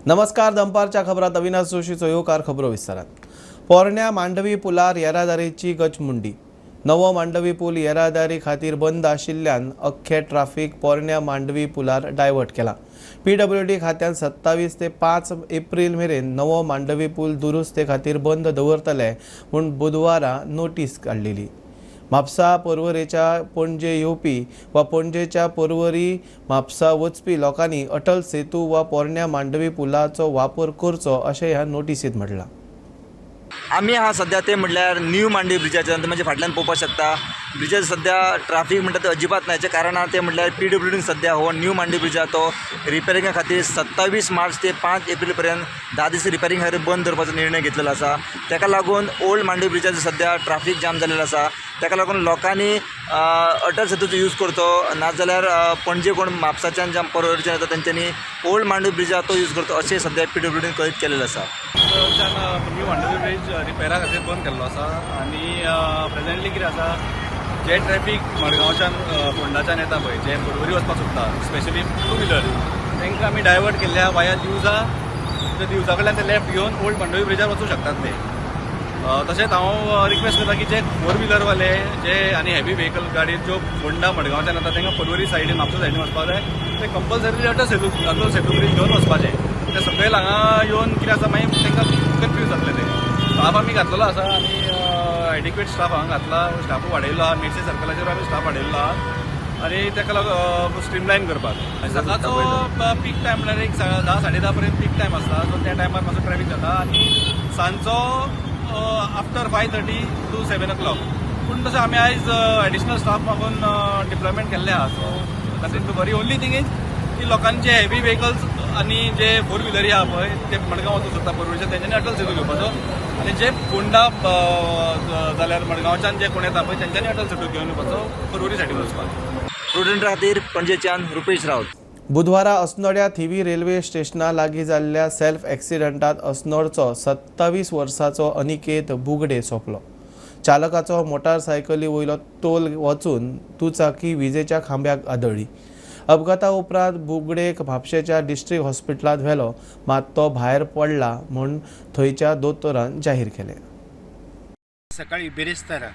नमस्कार, दनपारच्या खबरात अविनाश जोशीचो येवकार. खबरो विस्तारात. पोरण्या मांडवी पुलार येरादारीची गचमुंडी. नवो मांडवी पूल येरादारी खातीर बंद आशिल्ल्यान अख्खे ट्राफिक पोरण्या मांडवी पुलार डायवर्ट केला. पीडब्ल्यूडी खात्यान 27 ते 5 एप्रिल मेरेन नवो मांडवी पूल दुरुस्ते खातीर बंद दवरतले म्हूण बुधवारा नोटीस काडलेली. म्हापसा पर्वरेच्या पणजे येवपी वा पणजेच्या पर्वरी म्हापसा वचपी लोकांनी अटल सेतू वा पोरण्या मांडवी पुलाचो वापर करचो अशें ह्या नोटिसींत म्हणलां. आमी आहा सद्या ते म्हटल्यार न्यू मांडवी ब्रिजाच्या म्हणजे फाटल्यान पळोवपाक शकता. ब्रिजार सद्या ट्राफीक म्हणटा ते अजिबात ना. हेचें कारण आहा ते म्हटल्यार पीडब्ल्यूडीन सद्या हो न्यू मांडवी ब्रिज आहा तो रिपेरिंगा खातीर 27 मार्च ते 5 एप्रिल पर्यंत 10 दीस रिपेरिंग खातीर बंद दवरपाचो निर्णय घेतलेलो आसा. ताका लागून ओल्ड मांडवी ब्रिजाचेर सद्या ट्राफीक जाम जाल्लेलो आसा. ताका लागून लोकांनी अटल सेतूचो यूज करचो, नाजाल्यार पणजे कोण म्हापसाच्यान जावं पर्वरीच्यान येता तेंच्यांनी ओल्ड मांडवी ब्रिज आहा तो यूज करचो अशें सद्या पीडब्ल्यूडीन कळीत केल्लें आसा. न्यू मांडवी ब्रिज रिपेरा खातीर बंद केल्लो आसा आनी प्रेजेंटली कितें आसा, जे ट्रॅफीक मडगांवच्यान फोंडाच्यान येता पळय, जे पर्वरी वचपाक सोदता स्पेशली टू व्हिलर, तांकां आमी डायवर्ट केल्ल्या वाया दिवजा. दिवजा कडल्यान ते लेफ्ट घेवन ओल्ड मांडवी ब्रिजार वचूंक शकतात ते. तशेंच हांव रिक्वेस्ट करता की जे फोर व्हिलरवाले जे आनी हेवी व्हेकल गाडी ज्यो फोंडा मडगांवच्यान येता तांकां पर्वरी सायडीन म्हापसा सायडीन वचपाक जाय, ते कंपल्सरी अटल सेतू ब्रीज घेवन वचपाचें. ते सगळे हांगा येवन कितें आसा मागीर तांकां कन्फ्यूज जातले. ते स्टाफ आमी घातलेलो आसा आनी एडिक्वेट स्टाफ हांगा घातला, स्टाफ वाडयलो आहा. मेर्से सर्कलाचेर आमी स्टाफ वाडयल्लो आहा आनी ताका लागून स्ट्रीमलायन करपाक. सकाळचो पीक टायम म्हणल्यार एक 10 साडे 10 पर्यंत पीक टायम आसता, सो त्या टायमार मातसो ट्रॅफिक जाता आनी सांजचो आफ्टर 5:30 टू 7 o'clock. पूण तशें आमी आयज एडिशनल स्टाफ मागून डिप्लॉयमेंट केल्लें आहा. So nothing to worry. Only thing is की लोकांचे हेवी व्हेकल्स आनी जे फोर व्हिलरी आहा पळय ते मडगांव वचूंक सोदता पर्वरीच्यान, तेंच्यांनी अटल सेतू घेवपाचो आनी जे फोंडा जाल्यार मडगांवच्यान जे कोण येता पळय तेंच्यांनी अटल सेतू घेवन येवपाचो पर्वरी सायडीन वचपाक. प्रुडंट खातीर पणजेच्यान रुपेश राऊत. बुधवारा अस्नोड्या थिवी रेल्वे स्टेशना लागीं जाल्ल्या सेल्फ एक्सिडंटात अस्नोडचो 27 वर्सांचो अनिकेत बुगडे सोंपलो. चालकाचो मोटारसायकली वयलो तोल वचून दुचाकी विजेच्या खांब्याक आदळ्ळी. अपघाता उपरांत बुगडेक म्हापशेच्या डिस्ट्रिक्ट हॉस्पिटलांत व्हेलो, मात तो भायर पडला म्हूण थंयच्या दोतोरान जाहीर केलें. सकाळी बिरेस्तारा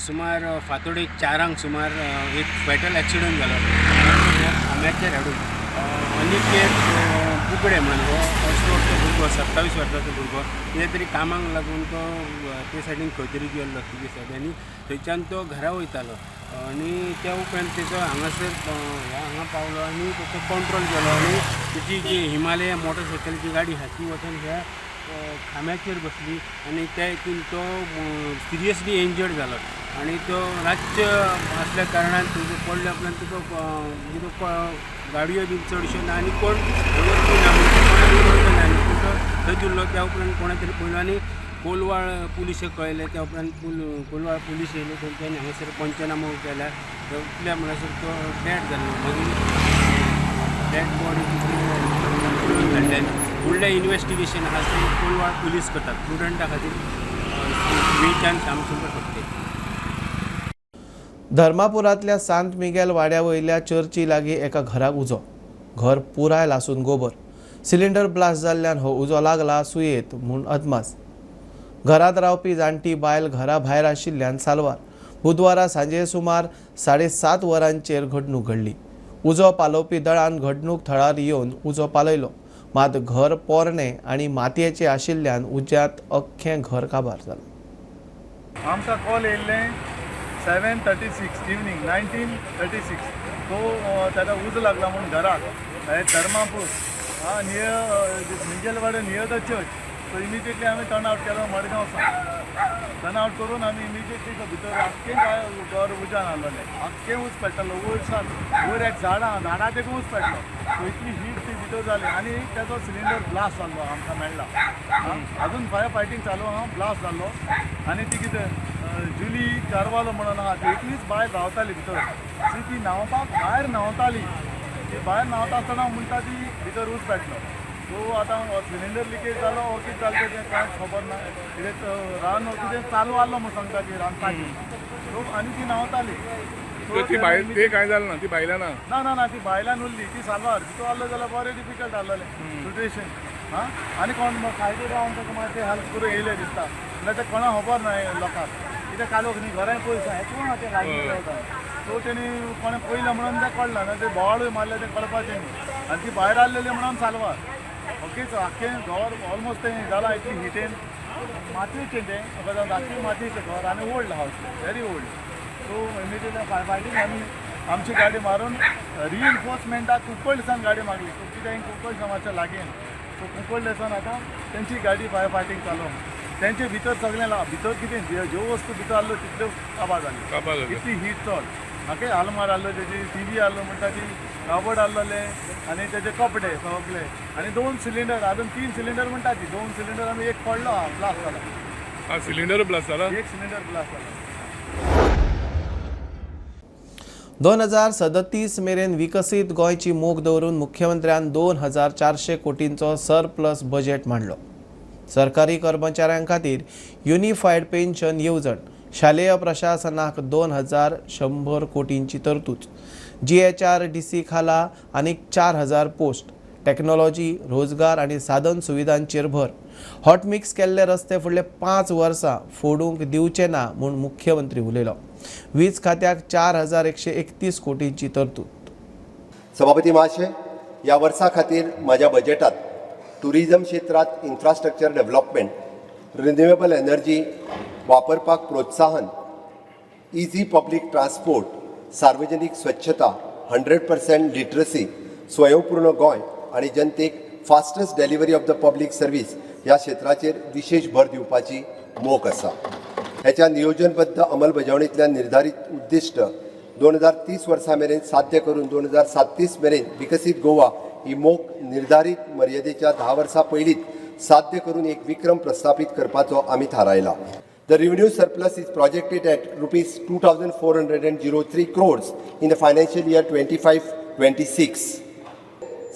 सुमार फांतोडे 4 सुमार एक फेटल एक्सिडंट जालो खांब्याचेर हाडून. अनिकेत बुगडे म्हणून हो अस्नोडचो भुरगो, 27 वर्सांचो भुरगो, कितें तरी कामाक लागून तो ते सायडीन खंय तरी गेल्लो तिगे सायडीन आनी थंयच्यान तो घरा वयतालो आनी त्या उपरांत तेचो हांगासर हांगा पावलो आनी तेचो कंट्रोल केलो आनी तेची जी हिमालया मोटरसायकलीची गाडी आहा ती वचून ह्या खांब्याचेर बसली आनी त्या हितून तो सिरियसली इंजर्ड जालो आनी तो रातचे आसल्या कारणान तुजो पडल्या उपरांत तुका म्हणजे गाडयो बीन चडश्यो ना आनी कोण वचपी ना, कोणाक कळ्ळें ना आनी तो थंय उरलो. त्या उपरांत कोणा तरी पळयलो आनी कोलवाळ पुलिशेक कळयलें. त्या उपरांत कोलवाळ पुलीस येयले, तेंच्यांनी हांगासर पंचनामो केला. तितल्या म्हणसर तो डेड जालो. मागीर डेड बॉडी धाडली आनी फुडलें इन्वेस्टिगेशन आहा तें कोलवाळ पुलीस करतात. प्रुडंटा खातीर वेच्यान श्यामसुंदर फडते. धर्मापुरांतल्या सांत मिगेल वाड्या वयल्या चर्ची लागीं एका घराक उजो. घर पुराय लासून गोबर. सिलिंडर ब्लास्ट जाल्ल्यान हो उजो लागला आसूं येत म्हूण अदमास. घरांत रावपी जाणटी बायल घरा भायर आशिल्ल्यान साल्वार. बुधवारा सांजे सुमार 7:30 वरांचेर घडणूक घडली. उजो पालोवपी दळान घडणूक थळार येवन उजो पालयलो, मात घर पोरणें आनी मातयेचें आशिल्ल्यान उज्यांत अख्खें घर काबार जालें. आमकां कॉल येयल्लें 7:36 इवनींग 19:36 तो ताका उजो लागला म्हूण घराक धर्मापूर नियर मिगेलवाडो near the church. So immediately आमी टर्न आवट केलो मडगांव सावन. टर्न आवट करून आमी इमिजिएटली तो भितर आख्खें घर उज्यान आहलोलें, आख्खें ऊज पेट्टालो वयर सान वयर एक झाडां झाडां तेका ऊज पेटलो. सो इतली हीट ती भितर जाली आनी तेजो सिलिंडर ब्लास्ट जाल्लो आमकां मेळ्ळा. अजून फायर फायटींग चालू आहा. ब्लास्ट जाल्लो आनी ती कितें जुली कारवालो म्हणून आहा, ती एकलीच बायल रावताली भितर. ती ती न्हांवपाक भायर न्हांवताली, ती भायर न्हांवता आसतना म्हणटा ती भितर ऊज पेटलो. सो आतां सिलिंडर लिकेज जालो हो कितें जालें तें कांयच खबर ना. कितें रान कितें चालू आहलो म्हूण सांगता ती रांदपाची. सो आनी ती न्हांवताली. सो ती भायर ते कांय जालें ना, ती भायल्यान ना. ना ना ना, ती भायल्यान उरली, ती साल्वार. भितर आहलो जाल्यार बरें डिफिकल्ट आहलेलें सिट्युएशन. आं, आनी कोण सायडीक रावन ताका मातशें हेल्प करूं येयलें दिसता, नाल्यार तें कोणा खबर ना लोकांक, कित्याक कालोख न्ही, घरांय पयस आहा, हें कोण आहा तें लागीं रावता. सो तेणी कोणें पयलें म्हणून तें कळ्ळां, ना तें बोवाळूय मारलें तें कळपाचें न्ही. आनी ती भायर आहलेली म्हणून साल्वार. ओके, सो आख्खें घर ऑलमोस्ट तें जालां इतली हिटेन, मातयेचें तें, आख्खें मातयेचें घर आनी old house, very old. So immediately fire fighting आमी आमची गाडी मारून रिइन्फोर्समेंटाक कुंकळ्ळे गाडी मागली, कित्याक कुंकळ्ळे मातशें लागीं. सो कुंकळ्ळे सावन आतां तेंची गाडी फायर फायटींग चालू आहा. तेंचे भितर सगळें भितर कितें ज्यो वस्तू भितर आहल्यो तितल्यो काबार जाल्यो. काबार जाल्यो. इतली हीट चड. ओके, आलमार आहलो, तेजी टीवी आहलो म्हणटा ती, कबड आहलेले आनी तेजे कपडे सगळे आनी 2 सिलिंडर, अजून 3 सिलिंडर म्हणटा ती, 2 सिलिंडर आमी एक पडलो आहा, ब्लास्ट जाला. हा, सिलिंडर ब्लास्ट जाला. एक सिलिंडर ब्लास्ट जाला. 2037 मेरेन विकसीत गोंयची मोख दवरून मुख्यमंत्र्यान 2400 कोटींचो सरप्लस बजेट मांडलो. सरकारी कर्मचाऱ्यां खातीर युनिफायड पेन्शन येवजण, शालेय प्रशासनाक 2100 कोटींची तरतूद, GHRDC खाला आनीक 4000 पोस्ट, टॅक्नॉलॉजी, रोजगार आनी साधन सुविधांचेर भर, हॉटमिक्स केल्ले रस्ते फुडले 5 वर्सां फोडूंक दिवचे ना म्हूण मुख्यमंत्री उलयलो. वीज खात्याक 4131 कोटींची तरतूद. सभापती महाशय, ह्या वर्सा खातीर म्हाज्या बजेटात टुरिझम क्षेत्रांत इन्फ्रास्ट्रक्चर डेव्हलपमेंट, रिन्युएबल एनर्जी वापरपाक प्रोत्साहन, इझी पब्लीक ट्रान्सपोर्ट, सार्वजनीक स्वच्छता, 100% लिटरसी, स्वयंपूर्ण गोंय आनी जनतेक fastest delivery of the public service ह्या क्षेत्राचेर विशेश भर दिवपाची मोख आसा. ह्याच्या नियोजनबद्ध अंमलबजावणींतल्यान निर्धारीत उद्दिश्ट 2030 वर्सां मेरेन साध्य करून 2037 मेरेन विकसीत गोवा ही मोख निर्धारीत मर्यादेच्या 10 वर्सां पयलींच साध्य करून एक विक्रम प्रस्थापीत करपाचो आमी थारायला. The revenue surplus is projected at rupees 2403 crores in the financial year 25-26.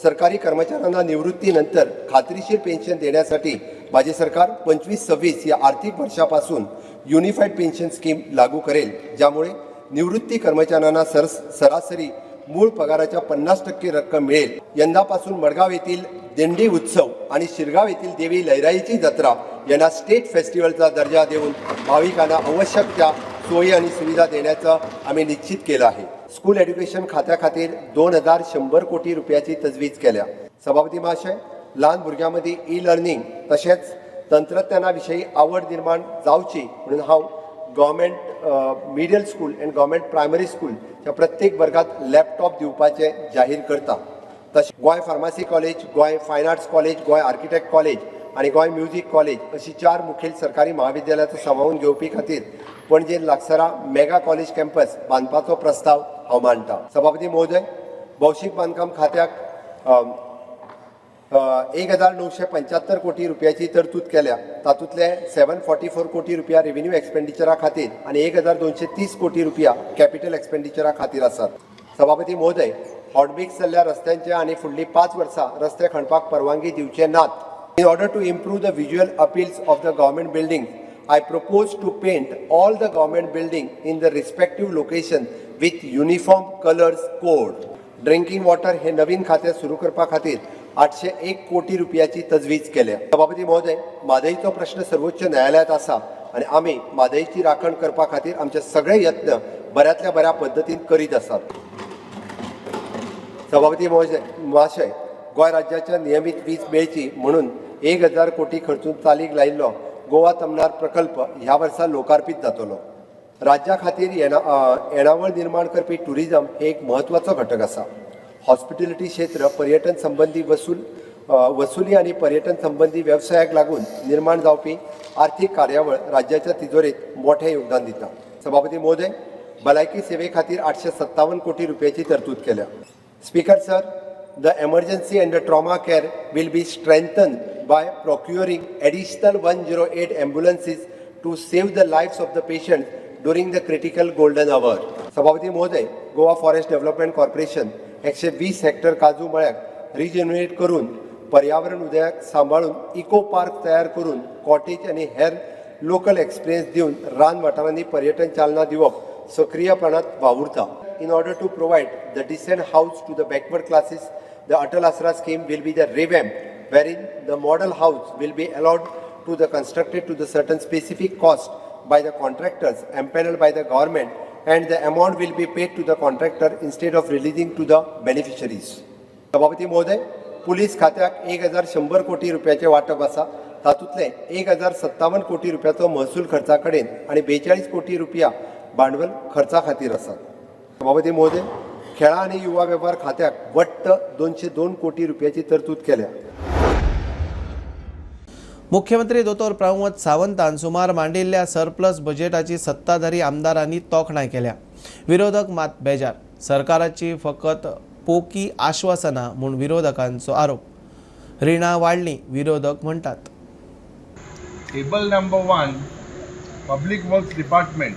सरकारी कर्मचाऱ्यांना निवृत्तीनंतर खात्रीशीर पेन्शन देण्यासाठी माझे सरकार 25-26 या आर्थिक वर्षापासून युनिफाईड पेन्शन स्कीम लागू करेल, ज्यामुळे निवृत्ती कर्मचाऱ्यांना सरासरी मूळ पगाराच्या 50% रक्कम मिळेल. यंदापासून मडगाव येथील दिंडी उत्सव आणि शिरगाव येथील देवी लैराईची जत्रा यांना स्टेट फेस्टिवलचा दर्जा देऊन भाविकांना आवश्यक त्या सोयी आणि सुविधा देण्याचं आम्ही निश्चित केलं आहे. स्कूल एज्युकेशन खात्या खातीर 2100 कोटी रुपयाची तजवीज केल्या. सभापती महाशय, ल्हान भुरग्यां मदीं ई लर्निंग तशेंच तंत्रज्ञाना विशयी आवड निर्माण जावची म्हणून हांव government middle school and government primary स्कूलच्या प्रत्येक वर्गात लॅपटॉप दिवपाचें जाहीर करता. तशें Goa pharmacy college, Goa fine arts college, Goa architect college आनी गोंय म्युजीक कॉलेज अशी 4 मुखेल सरकारी महाविद्यालयाचो सामावून घेवपी खातीर पणजे लागसरा मेगा कॉलेज कॅम्पस बांदपाचो प्रस्ताव हांव मांडटा. सभापती महोदय, भौशीक बांदकाम खात्याक 1975 कोटी रुपयाची तरतूद केल्या. तातूंतले 744 कोटी रुपया रेव्हेन्यू एक्सपेंडिचरा खातीर आनी 1230 कोटी रुपया कॅपिटल एक्सपेंडिचरा खातीर आसात. सभापती महोदय, हॉटमिक्स जाल्ल्या रस्त्यांचे आनी फुडलीं 5 वर्सां रस्ते खणपाक परवानगी दिवचे नात. In order to improve the visual appeals of the government building, I propose to paint all the government building in the respective location with uniform colours code. Drinking water हे नवीन खातें सुरू करपा खातीर 801 कोटी रुपयाची तजवीज केल्या. सभापती महोदय, म्हादईचो प्रश्न सर्वोच्च न्यायालयात आसा आनी आमी म्हादईची राखण करपा खातीर आमचे सगळे यत्न बऱ्यांतल्या बऱ्या पद्दतीन करीत आसात. सभापती महाशय, गोंय राज्याच्या नियमीत वीज मेळची म्हणून 1000 कोटी खर्चून चालीक लायिल्लो गोवा तमनार प्रकल्प ह्या वर्सा लोकार्पीत जातलो. राज्या खातीर येणावळ निर्माण करपी टुरिजम हे एक म्हत्वाचो घटक आसा. हॉस्पिटॅलिटी क्षेत्र पर्यटन संबंदी वसुली आनी पर्यटन संबंदी वेवसायाक लागून निर्माण जावपी आर्थीक कार्यावळ राज्याच्या तिजोरेत मोठें योगदान दिता. सभापती महोदय, भलायकी सेवे खातीर 857 कोटी रुपयाची तरतूद केल्या. Speaker sir, the emergency and the trauma care will be strengthened by procuring additional 108 ambulances to save the lives of the patients during the critical golden hour. सभापती महोदय, Goa forest development corporation 120 Hector काजू मळ्याक regenerate करून पर्यावरण उदयाक सांबाळून eco park तयार करून cottage आनी हेर लोकल एक्सपिरियन्स दिवन रान वाठारांनी पर्यटन चालना दिवप सक्रियपणात वावुरता. In order to provide the decent house to the backward classes, the Atal Asra scheme will be the revamp, wherein the model house will be allowed to the constructed to the certain specific cost by the contractors empaneled by the government, and the amount will be paid to the contractor instead of releasing to the beneficiaries. सभापती महोदय, police खात्याक 1100 कोटी रुपयाचें वांटप आसा. तातूंतले 1057 कोटी रुपयाचो महसूल खर्चा कडेन आनी 42 कोटी रुपया भांडवल खर्चा खातीर आसात. सभापती महोदय, खेळां आनी युवा वेव्हार खात्याक वट्ट 202 कोटी रुपयाची तरतूद केल्या. मुख्यमंत्री दोतोर प्रमोद सावंतान सुमार मांडिल्ल्या सरप्लस बजेटाची सत्ताधारी आमदारांनी तोखणाय केल्या. विरोधक मात बेजार. सरकाराची फकत पोकी आश्वासनां म्हूण विरोधकांचो आरोप. रिणां वाडलीं, विरोधक म्हणटात. Table number 1, Public Works Department.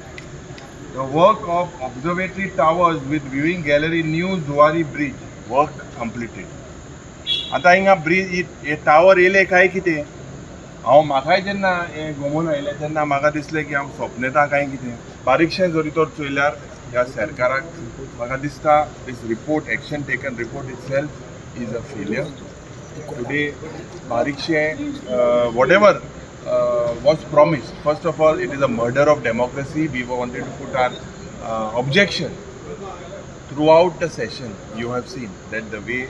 The work of observatory towers with viewing gallery, New Zuari Bridge, work completed. आतां हिंगा ब्रिज हे टावर येयले काय कितें, हांव म्हाकाय जेन्ना हें गोमोन आयलें तेन्ना म्हाका दिसलें की हांव स्वप्नेता काय कितें. बारीकशें जरी तर चोयल्यार ह्या सरकाराक म्हाका दिसता this report, action taken report itself is a failure today. बारीकशें whatever was promised. First of all, it is a murder of democracy. We wanted to put our objection throughout the session. You have seen that the way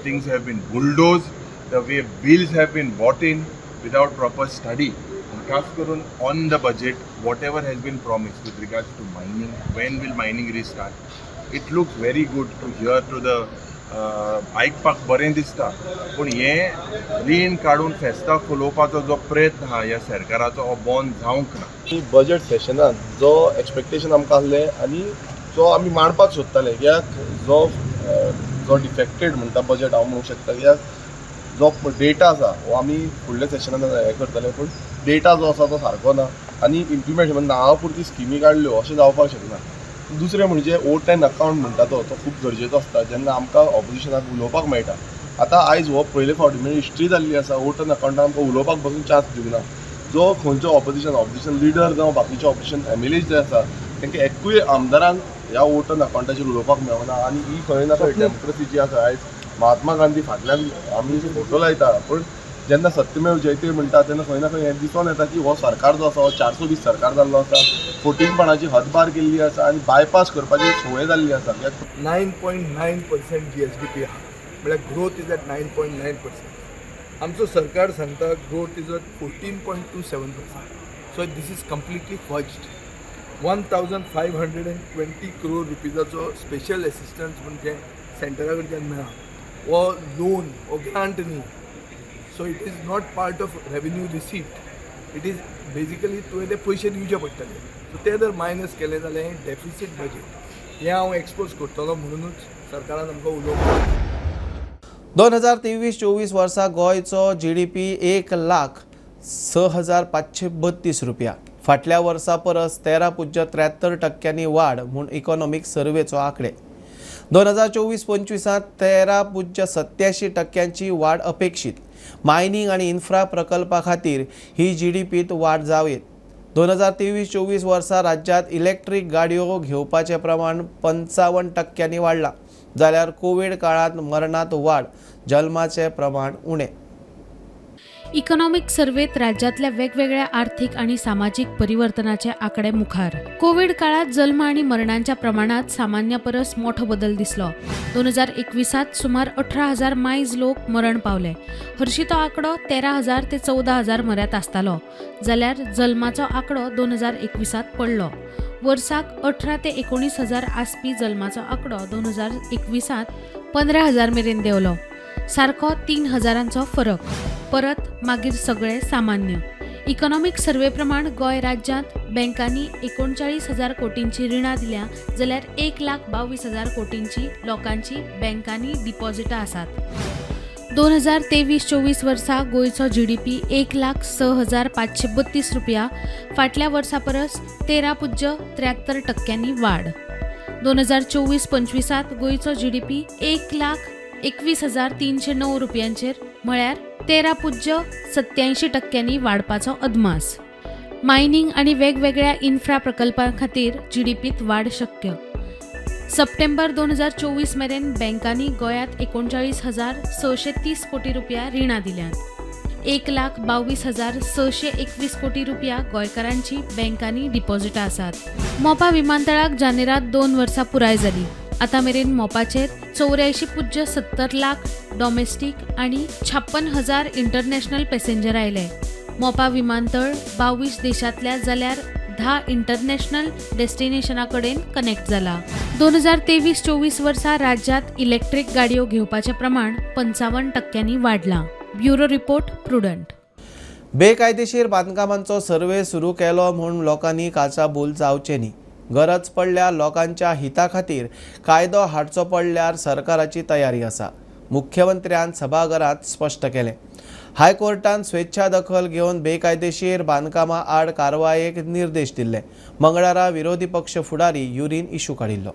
things have been bulldozed, the way bills have been brought in without proper study. And खास करून on the budget, whatever has been promised with regards to mining, when will mining restart? It looks very good to hear to the आयकपाक बरें दिसता, पूण हें रीण काडून फेस्तां फुलोवपाचो जो प्रयत्न आहा ह्या सरकाराचो, हो बंद जावंक ना. बजट सेशनान जो एक्सपेक्टेशन आमकां आसलें आनी जो आमी मांडपाक सोदताले, कित्याक जो जो डिफेक्टेड म्हणटा बजट हांव म्हणूंक शकता, कित्याक जो डेटा आसा हो आमी फुडल्या सेशनान हें करतले, पूण डेटा जो आसा तो सारको ना आनी इम्प्लिमेंटेशन नांवा पुरती स्किमी काडल्यो अशें जावपाक शकना. दुसरें म्हणजे वोट एंड अकावंट म्हणटा तो तो खूब गरजेचो आसता, जेन्ना आमकां ऑपोजिशनाक उलोवपाक मेळटा. आतां आयज हो पयले फावटी म्हणजे हिस्ट्री जाल्ली आसा, वोट एंड अकावंटाक आमकां उलोवपाक बसून चान्स दिवंक ना. जो खंयचो ऑपोजिशन लिडर जावं बाकीचे ऑपोजिशन एम एल ए जे आसा, तांकां एकूय आमदारांक ह्या वोट एंड अकावंटाचेर उलोवपाक मेळना. आनी ही खंय ना खंय डेमोक्रेसी जी आसा, आयज महात्मा गांधी फाटल्यान आमी फोटो लायता, पूण जेन्ना सत्यमेव जयते म्हणटा तेन्ना खंय ना खंय हें दिसून येता की हो सरकार जो आसा हो 420 सरकार जाल्लो आसा, फटींगपणाची हदपार केल्ली आसा आनी बायपास करपाची संवय जाल्ली आसा. कित्याक 9.9% जीएसडीपी आहा, म्हळ्यार growth is at 9.9%. आमचो सरकार सांगता growth is at 14.27%. So this is completely fudged. 1520 crore रुपीजाचो special assistance म्हणजे सेंटरा कडच्यान मेळ्ळा, हो लोन, हो ग्रांट न्ही. So it is not part of revenue receipt. It is basically तुवें ते पयशे दिवचे पडटले. सो ते जर मायनस केले जाल्यार हें डेफिसीट बजेट. हें हांव एक्सपोज करतलो, म्हणुनूच सरकारान आमकां उलोवपाक 2023-24 वर्सा गोंयचो जीडीपी 1,06,532 रुपया. फाटल्या वर्सा परस 13.73% वाड म्हूण इकॉनॉमीक सर्वेचो आंकडे. 2024-25 13.87% वाड अपेक्षीत. मायनिंग आनी इन्फ्रा प्रकल्पा खातीर ही जीडीपीत वाड जावं. 2023-24 वर्सा राज्यांत इलेक्ट्रीक गाडयो घेवपाचें प्रमाण 55% वाडलां, जाल्यार कोवीड काळांत मरणांत वाड, जल्माचें प्रमाण उणें. इकॉनॉमिक सर्वेत राज्यांतल्या वेगवेगळ्या आर्थिक आणि सामाजिक परिवर्तनाचे आकडे मुखार. कोविड काळात जल्म आणि मरणांच्या प्रमाणात सामान्य परस मोठो बदल दिसलो. 2021 सुमार 18,000 मायज लोक मरण पावले. हरशी तो आंकडो 13,000 ते 14,000 म्हऱ्यांत आसतालो, जाल्यार जल्माचो आंकडो 2021 पडलो. वर्साक 18 ते 19,000 आसपी जल्माचो आंकडो 2021 15,000 मेरेन देंवलो. सारको 3,000 फरक. परत मागीर सगळे सामान्य. इकॉनॉमिक सर्वे प्रमाण गोंय राज्यांत बँकांनी 39,000 कोटींची रिणां दिल्या, जाल्यार 1,22,000 कोटींची लोकांची बँकांनी डिपॉझिटां आसात. 2023-24 वर्सा गोंयचो जीडीपी 1,06,532 रुपया. फाटल्या वर्सा परस 13.73% वाड. 2024-25 गोंयचो जीडीपी 1,21,309 रुपयांचेर, म्हळ्यार 13.87% वाडपाचो अदमास. मायनिंग आनी वेगवेगळ्या इन्फ्रा प्रकल्पां खातीर जीडीपीत वाड शक्य. सप्टेंबर 2024 मेरेन बँकांनी गोंयांत 39,630 कोटी रुपया रिणां दिल्यांत. 1,22,621 कोटी रुपया गोंयकारांची बँकांनी डिपॉझिटां आसात. मोपा विमानतळाक जानेरात 2 वर्सां पुराय जाली. आतां मेरेन मोपाचेर 84.70 लाख डॉमेस्टीक आनी 56,000 इंटरनॅशनल पॅसेंजर आयले. मोपा विमानतळ 22 देशांतल्या जाल्यार 10 इंटरनॅशनल डेस्टिनेशना कडेन कनेक्ट जाला. 2023-24 वर्सा राज्यांत इलेक्ट्रीक गाडयो घेवपाचें प्रमाण 55% वाडलां. Bureau report, Prudent. बेकायदेशीर बांदकामांचो सर्वे सुरू केलो म्हूण लोकांनी काचाबूल जावचें न्ही. गरज पडल्यार लोकांच्या हिता खातीर कायदो हाडचो पडल्यार सरकाराची तयारी आसा, मुख्यमंत्र्यान सभाघरांत स्पश्ट केलें. हायकोर्टान स्वेच्छा दखल घेवन बेकायदेशीर बांदकामां आड कारवायेक निर्देश दिल्ले. मंगळारा विरोधी पक्ष फुडारी युरीन इशू काडिल्लो.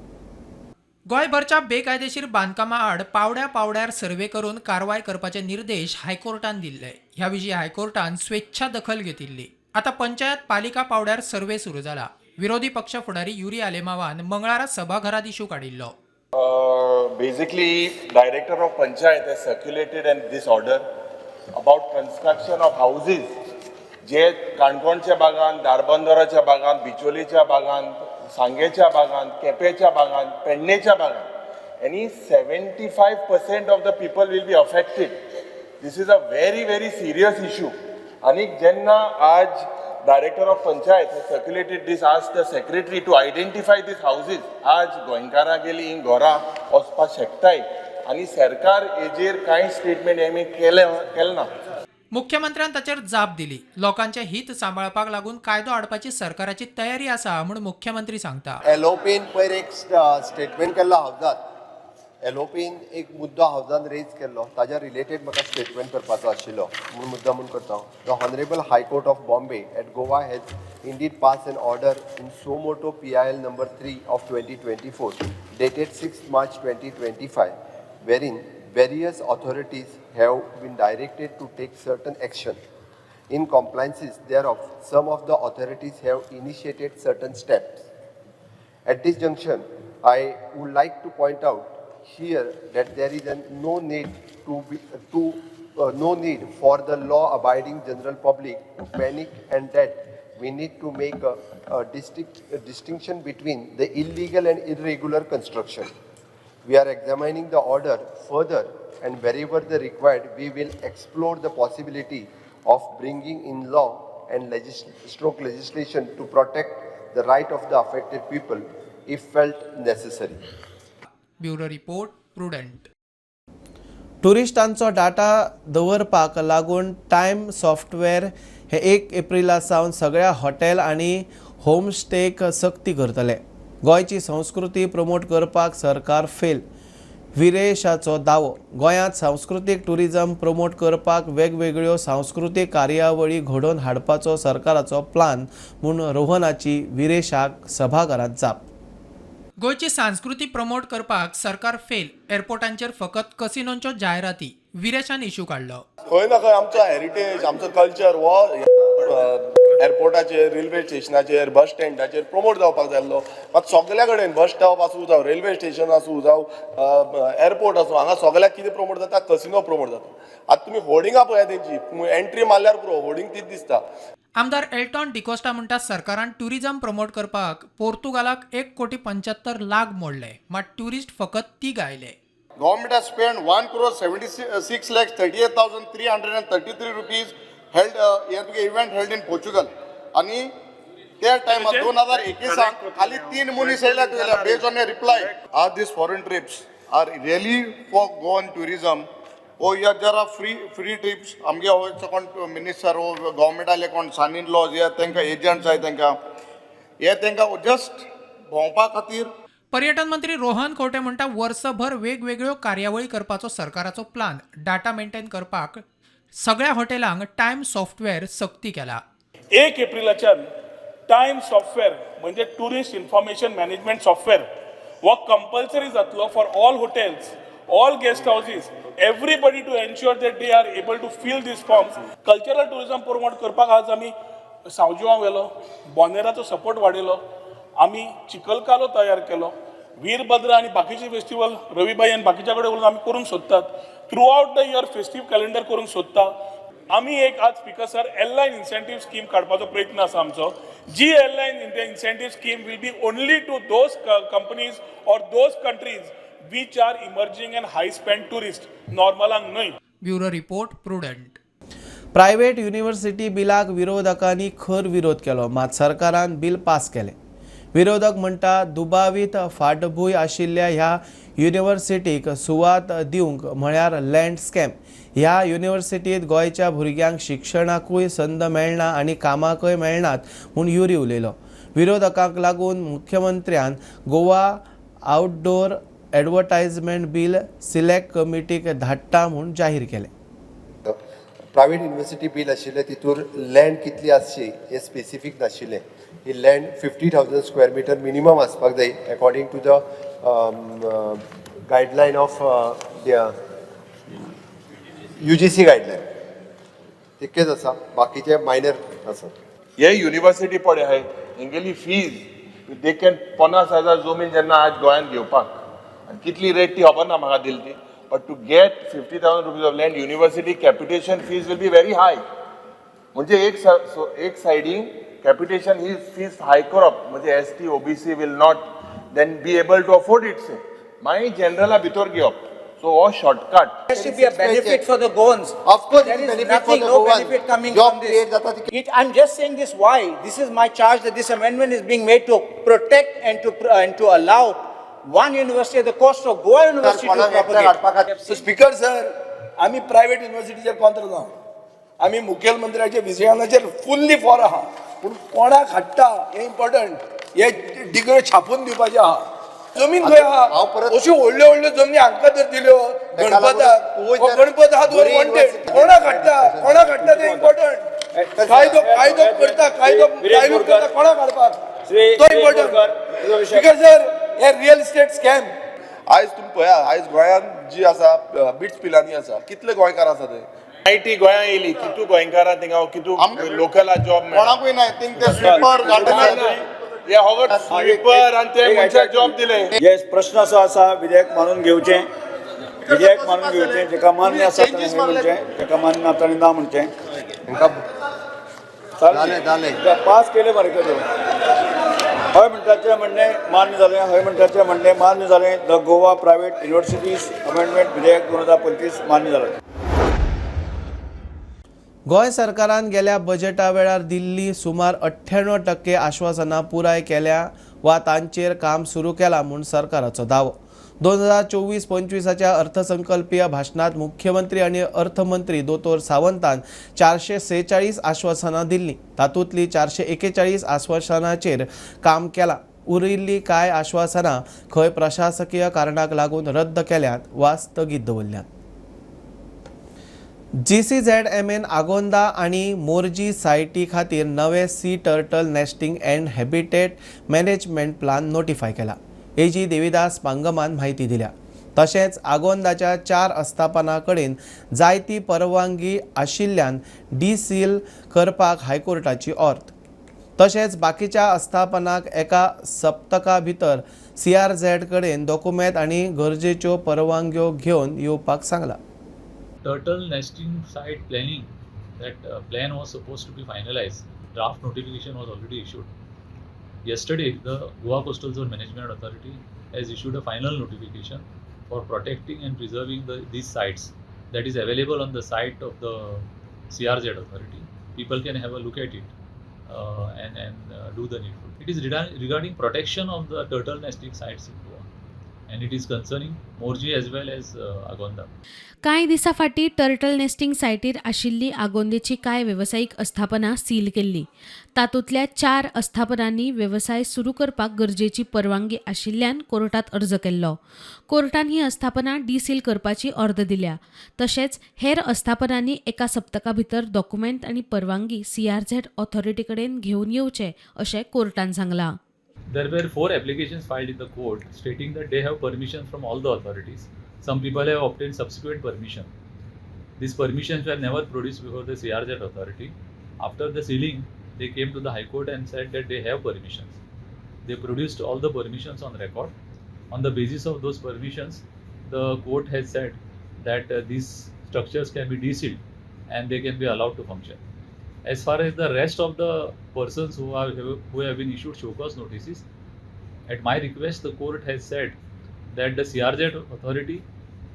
गोंयभरच्या बेकायदेशीर बांदकामां आड पावड्या पावड्यार सर्वे करून कारवाय करपाचे निर्देश हायकोर्टान दिल्ले. ह्या विशीं हायकोर्टान स्वेच्छा दखल घेतिल्ली. आतां पंचायत पालिका पावड्यार सर्वे सुरू जाला. विरोधी पक्ष फुडारी युरी आलेमावान मंगळारा सभाघरांत इशू काडिल्लो. Basically, Director of Panchayat has circulated and this order about construction of houses जे काणकोणच्या भागान, धारबांदोराच्या भागान, बिचोलीच्या भागान, सांगेच्या भागान, केपेच्या भागान, पेडणेच्या भागान, आनी 75% of the people will be affected. This is a very very serious issue. आनी जेन्ना आज Director of Panchayat has circulated this, asked the secretary to identify these houses. आज गोंयकारां गेली ही घरां वचपाक शकताय आनी सरकार हेजेर कांय स्टेटमेंट आमी केलें केलें ना. मुख्यमंत्र्यान ताचेर जाप दिली. लोकांचे हित सांबाळपाक लागून कायदो हाडपाची सरकाराची तयारी आसा म्हूण मुख्यमंत्री सांगता. एलओपीन पयर एक स्टेटमेंट केल्लो हावजात. एलओपीन एक मुद्दो हावजान रेज केल्लो, ताज्या रिलेटेड म्हाका स्टेटमेंट करपाचो आशिल्लो म्हूण मुद्दा म्हूण करता. The Honourable High Court of Bombay at Goa has indeed passed an order in suo motu PIL number 3 of 2024 dated 6 March 2025, wherein various authorities have been directed to take certain action. In compliances thereof, some of the authorities have initiated certain steps. At this junction, I would like to point out here that there is no need to be, to no need for the law-abiding general public to panic, and that we need to make a distinction between the illegal and irregular construction. We are examining the order further, and wherever the required, we will explore the possibility of bringing in law and stroke legislation to protect the right of the affected people if felt necessary. Bureau report, Prudent. टुरिस्टांचो data दवरपाक लागून time software हे 1 Aprilia सावन सगळ्या hotel आनी Homestake सक्ती करतले. गोंयची संस्कृती प्रमोट करपाक सरकार फेल, विरेशाचो दावो. गोंयांत सांस्कृतीक टुरिजम प्रमोट करपाक वेगवेगळ्यो सांस्कृतीक कार्यावळी घडोवन हाडपाचो सरकाराचो प्लान म्हूण रोहनाची विरेशाक सभाघरांत जाप. गोंयची संस्कृती प्रमोट करपाक सरकार फेल, एअरपोर्टांचेर फकत कसिनोंच्यो जायराती, विरेशान इशू काडलो. खंय ना खंय आमचो हेरिटेज, आमचो कल्चर हो एअरपोर्टाचेर, रेल्वे स्टेशनाचेर, बस स्टँडाचेर प्रमोट जावपाक जाय आसलो. मात सगल्या कडेन बस स्टॉप आसूं जावं रेल्वे स्टेशन आसूं जावं एअरपोर्ट आसूं, हांगा सगल्याक कितें प्रमोट जाता? कसिनो प्रमोट जाता. आतां तुमी होर्डिंगां पळयात तेंची, एंट्री मारल्यार पुरो, होर्डिंग तीच दिसता. आमदार एल्टॉन डिकोस्टा म्हणटा, सरकारान ट्युरिजम प्रमोट करपाक पोर्तुगालाक 1 कोटी 75 लाख मोडले, मात ट्युरिस्ट फकत तीग आयले. Government has spent 1 crore 76 lakhs 38,333 rupees held हे तुगे event held in Portugal आणि त्या टायमार 2021 खाली तीन मनीस येयल्या तुगेल्या based on a reply. Are these foreign trips are really for Goan tourism or या जरा फ्री ट्रिप्स? आमगे हो कोण मिनिस्टर हो गव्हर्मेंटाले कोण सन इन लॉज या तांकां एजंट्स आहाय, तांकां हे तांकां जस्ट भोंवपा खातीर. पर्यटन मंत्री रोहन खंवटे म्हणटा, वर्सभर वेगवेगळ्यो कार्यावळी करपाचो सरकाराचो प्लान. डाटा मेंटेन करपाक सगळ्या हॉटेलांक टायम सॉफ्टवेअर सक्ती केला. 1 एप्रिलाच्यान टायम सॉफ्टवेअर म्हणजे टुरिस्ट इन्फॉर्मेशन मॅनेजमेंट सॉफ्टवेअर हो कंपल्सरी जातलो for all hotels, all guest houses, everybody, to ensure that they are able to fill these forms. Cultural tourism promote करपाक आज आमी सावजुआंव व्हेलो, बोनेराचो सपोर्ट वाडयलो, आमी चिखलकालो तयार केलो, वीरभद्र आनी बाकीचे फेस्टिवल रविबाई आनी बाकीच्या कडेन उलोवन आमी करूंक सोदतात. Throughout the year festive calendar करूंक सोदता आमी. एक आज speaker sir, airline incentive scheme काडपाचो प्रयत्न आसा आमचो. जी airline incentive scheme will be only to those companies or those countries which are emerging and high spend tourist, नॉर्मलांक न्हय. Bureau report, Prudent. Private university बिलाक विरोधकांनी खर विरोध केलो, मात सरकारान बिल पास केलें. विरोधक म्हणटा दुबावीत फाटभूंय आशिल्ल्या ह्या युनिव्हर्सिटीक सुवात दिवंक म्हळ्यार लँड स्कॅम. ह्या युनिव्हर्सिटीत गोंयच्या भुरग्यांक शिक्षणाकूय संद मेळना आनी कामाकय मेळनात म्हूण युरी उलयलो. विरोधकांक लागून मुख्यमंत्र्यान Goa outdoor advertisement bill select कमिटीक धाडटा म्हूण जाहीर केलें. प्रायवेट युनिवर्सिटी बील आशिल्लें, तितूर लँड कितली आसची हें स्पेसिफीक नाशिल्लें. ही land 50,000 square meter minimum आसपाक जाय according to the guideline of UGC guideline. तितकेंच आसा, बाकीचे मायनर आसा. हे युनिव्हर्सिटी पळय आहाय, हेंगेली फीज they can 50,000 जमीन जेन्ना आज गोंयांत घेवपाक आनी कितली रेट ती खबर ना म्हाका दिली ती, but to get ₹50,000 of land, university capitation fees will be very high. म्हणजे एक सायडीन कॅपिटेशन ही फीज हाय करप म्हणजे ST, OBC will not then be able to afford it. से मागीर जनरला भितर घेवप, सो हो shortcut. There should be a benefit for the Goans. Of course, There it is is benefit for nothing, the no Goans. Benefit coming Job from this. Create जाता ती- I'm just saying this why. This is my charge, that this amendment is being made to protect and to allow one university at the cost of Goa University to कोणाक एकट्याक propagate. हाडपा खातीर so speaker sir, आमी private युनिवर्सिटीचेर कॉन्त्र ना. आमी मुखेलमंत्र्याच्या विजयानाचेर फुल्ली for आहा, पूण कोणाक हाडटा हें इम्पॉर्टंट. हे डिग्री छापून दिवपाचें आहा. जमीन खंय हांव आहा? परत- अश्यो व्हडल्यो व्हडल्यो जमनी हांकां जर दिल्यो ताका लागून गणपताक तूं हो जर गणपत आहा बरी वॉन्टेड. university- कोणाक हाडटा, कोणाक हाडटा तें इम्पॉर्टंट. कायदो कायदो करता, कायदो कायदो करता, कोणाक हाडपाक तो इम्पॉर्टंट. स्पीकर सर, हे रियल इस्टेट स्कॅम. आयज तुमी पळया, आयज गोंयांत जी आसा बिट्स पिलानी आसा, कितले गोंयकार आसा ते. I T गोंयांत येयली, कितू गोंयकारां थिंगा, कितू लोकला जॉब मेळ्ळा? कोणाकूय ना. थिंग ते स्वीपर, गार्डनर. हे होगट स्वीपर आनी ते मनशाक जॉब दिले. येस, प्रश्न असो आसा, विधेयक मानून घेवचें, विधेयक मानून घेवचें. जेका मान्य आसा ताणें हय म्हणचें, जेका मान्य ना ताणें ना म्हणचें. जालें जालें. पास केलें मरे करून. हय म्हणटाचें म्हणणें मान्य जालें. हय म्हणटाचें म्हणणें मान्य जालें. The Goa private universities amendment विधेयक 2025 मान्य जालें. गोंय सरकारान गेल्या बजेटा वेळार दिल्ली सुमार 98% आश्वासनां पुराय केल्या वा तांचेर काम सुरू केलां म्हूण सरकाराचो दावो. 2024-25च्या अर्थसंकल्पीय भाशणांत मुख्यमंत्री आनी अर्थमंत्री दोतोर सावंतान 446 आश्वासनां दिल्लीं. तातूंतलीं 441 आश्वासनांचेर काम केलां. उरिल्लीं कांय आश्वासनां खंय प्रशासकीय कारणाक लागून रद्द केल्यांत वा स्थगीत दवरल्यांत. GCZMN Agonda आनी मोरजी सायटी खातीर नवे sea turtle nesting and habitat management plan notify केला. एजी देविदास पांगमान म्हायती दिल्या. तशेंच आगोंदाच्या 4 आस्थापनां कडेन जायती परवानगी आशिल्ल्यान डिसील करपाक हायकोर्टाची ऑर्त. तशेंच बाकीच्या आस्थापनांक एका सप्तका भितर CRZ कडेन दोकुमेंत आनी गरजेच्यो परवानग्यो घेवन येवपाक सांगलां. Turtle nesting site planning, that plan was supposed to be finalized. Draft notification was already issued. Yesterday, the Goa Coastal Zone Management Authority has issued a final notification for protecting and preserving these sites that is available on the site of the CRZ authority. People can have a look at it and do the needful. It is regarding protection of the turtle nesting sites in Goa, and it is concerning Morji as well as Agonda. कांय दिसां फाटीं turtle nesting सायटीर आशिल्ली आगोंदेची कांय वेवसायीक आस्थापनां seal केल्ली. तातूंतल्या 4 आस्थापनांनी वेवसाय सुरू करपाक गरजेची परवानगी आशिल्ल्यान कोर्टांत अर्ज केल्लो. कोर्टान ही आस्थापनां डिसील करपाची ऑर्द दिल्या. तशेंच हेर आस्थापनांनी एका सप्तका भितर दोकुमेंत आनी परवानगी सीआरझेड ऑथॉरिटी कडेन घेवन येवचे अशें कोर्टान सांगलां. There were 4 applications filed in the court stating that they have permission from all the authorities. Some people have obtained subsequent permission. These permissions were never produced before the CRZ authority. After the sealing, They came to the High Court and said that they have permissions. They produced all the permissions on record. On the basis of those permissions, the court has said that these structures can be desealed and they can be allowed to function. As far as the rest of the persons who have been issued show cause notices, at my request, the court has said that the CRZ authority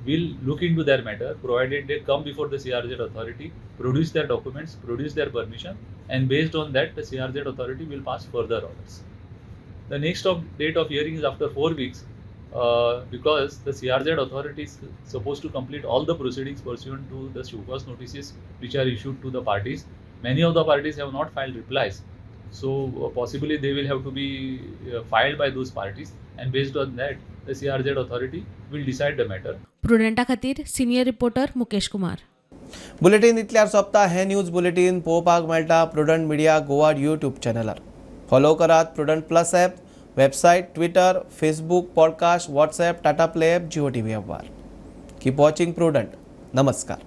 will look into their matter, provided they come before the CRZ authority, produce their documents, produce their permission, and based on that, the CRZ authority will pass further orders. The next date of hearing is after 4 weeks, because the CRZ authority is supposed to complete all the proceedings pursuant to the show cause notices which are issued to the parties. Many of the parties have not filed replies, so possibly they will have to be filed by those parties, and based on that, the CRZ authority will decide the matter. प्रुडंटा खातीर senior reporter Mukesh Kumar. Bulletin इतल्यार सोंपता. हें news bulletin पळोवपाक मेळटा Prudent media Goa YouTube चॅनलार. Follow करात Prudent plus app, website, Twitter, Facebook, podcast, WhatsApp, Tata Play app, Jio TV ॲपवर. Keep watching Prudent. नमस्कार.